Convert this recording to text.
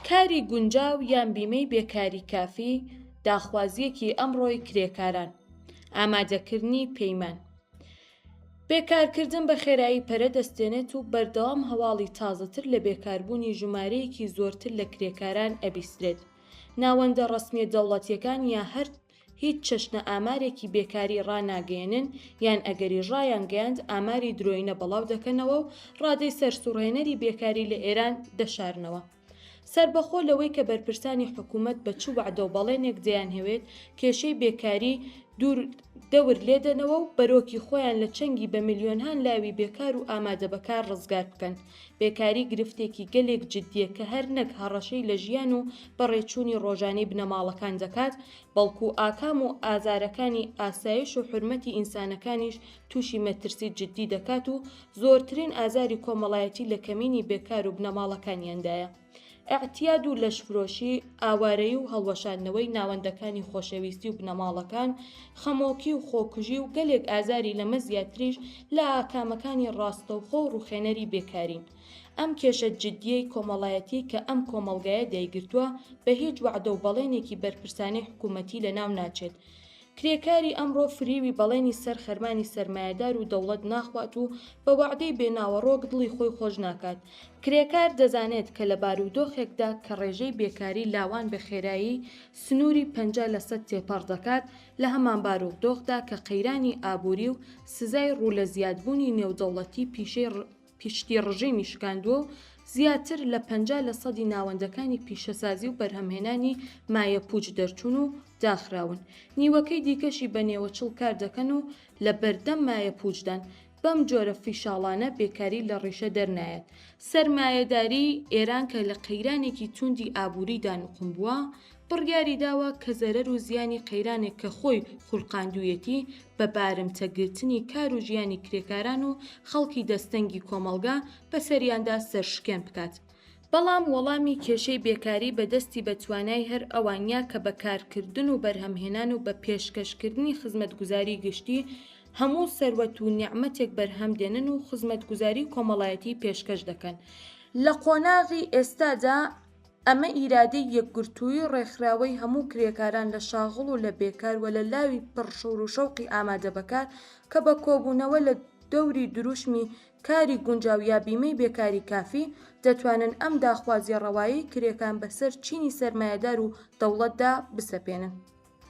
کاری گونجاو یان بیمەی بێکاری کافی داخوازییەکی ئەمڕۆی کرێکاران. ئامادەکردنی پەیمان. بێکارکردن بە خێرایی پەرە دەستێنێت و بەردەوام هەواڵی تازەتر لە بێکاربوونی ژمارەیەکی زۆرتر لە کرێکاران ئەبیسترێت. ناوەندە ڕەسمییە دەوڵەتییەکان یا هەر هیچ چەشنە ئامارێکی بێکاری ڕاناگەیەنن یان ئەگەریش ڕایانگەیاند ئاماری درۆینە بەڵاو دەکەنەوە و ڕادەی سەرسوڕهێنەری بێکاری لە ئێران دەشارنەوە. سەربەخۆ لەوەی کە بەرپرسانی حکوومەت بە چ وەعدە و بەڵێنێک دەیانهەوێت کێشەی بێکاری دوور دەور لێدەنەوە و بەرۆکی خۆیان لە چنگی بە میلیۆنهان لاوی بێکار و ئامادەبەکار ڕزگار بکەن. بێکاری گرفتێکی گەلێک جددیە کە هەر نەک هەڕەشەی لە ژیان و بەڕێچوونی ڕۆژانەی بنەماڵەکان دەکات، بەڵکو ئاکام و ئازارەکانی ئاسایش و حورمەتی ئینسانەکانیش تووشی مەترسی جددی دەکات و زۆرترین ئازاری کۆمەڵایەتی لە کەمینی بێکار و بنەماڵەکانیاندایە. ئیعتیاد و لەشفرۆشی، ئاوارەیی و هەڵوەشاندنەوەی ناوەندەکانی خۆشەویستی و بنەماڵەکان، خەمۆکی و خۆکوژی و گەلێک ئازاری لەمە زیاتریش لە ئاکامەکانی ڕاستەوخۆ و ڕوخێنەری بێکارین. ئەم کێشە جدییەی کۆمەڵایەتی کە ئەم کۆمەڵگایە دایگرتووە بە هیچ وەعدە و بەڵێنێکی بەرپرسانەی حکوومەتی لەناو ناچێت. کرێکاری ئەمڕۆ فریوی بەڵێنی سەر خەرمانی سەرمایەدار و دەوڵەت ناخوات و بە وەعدەی بێ ناوەڕۆک دڵی خۆی خۆش ناکات. کرێکار دەزانێت کە لە بارودۆخێکدا کە ڕێژەی بێکاری لاوان بە خێرایی سنووری 50 لەسەد تێپەڕ دەکات، لە هەمان بارودۆخدا کە قەیرانی ئابووری و سزای ڕوو لە زیادبوونی نێودەوڵەتی پیشەی پشتی ڕژێمی شکاندووە و زیاتر لە 50 لە سەدی ناوەندەکانی پیشەسازی و بەرهەمهێنانی مایەپووچ دەرچوون و داخراون، نیوەکەی دیکەشی بە نێوەچڵ کار دەکەن و لە بەردەم مایەپووچدان، بەم جۆرە فیشاڵانە بێکاری لە ڕیشە دەرنایەت. سەرمایەداریی ئێران کە لە قەیرانێکی تووندی ئابووریدا نوقم بووە، بڕیاری داوە کە زەرەر و زیانی قەیرانێک کە خۆی خولقاندوویەتی بە بارمتە گرتنی کار و ژیانی کرێکاران و خەڵکی دەستەنگی کۆمەڵگا بەسەریاندا سەرشکێن بکات. بەڵام وەڵامی کێشەی بێکاری بە دەستی بە توانای هەر ئەوانە کە بە کارکردن و بەرهەمهێنان و بە پێشکەشکردنی خزمەتگوزاری گشتی هەموو سەروەت و نیعمەتێک بەرهەم دێنن و خزمەتگوزاری کۆمەڵایەتی پێشکەش دەکەن. لە قۆناغی ئێستادا ئەمە ئیرادەی یەکگرتووی ڕێکخراوەی هەموو کرێکاران لە شاغڵ و لە بێکار و لە لاوی پڕ شەور و شەوقی ئامادەبەکار کە بە کۆبوونەوە لە دەوری دروشمی کاری گونجاو یا بیمەی بێکاری کافی، دەتوانن ئەم داخوازیە ڕەوایەی کرێکان بە سەر چینی سەرمایەدار و دەوڵەتدا بسەپێنن.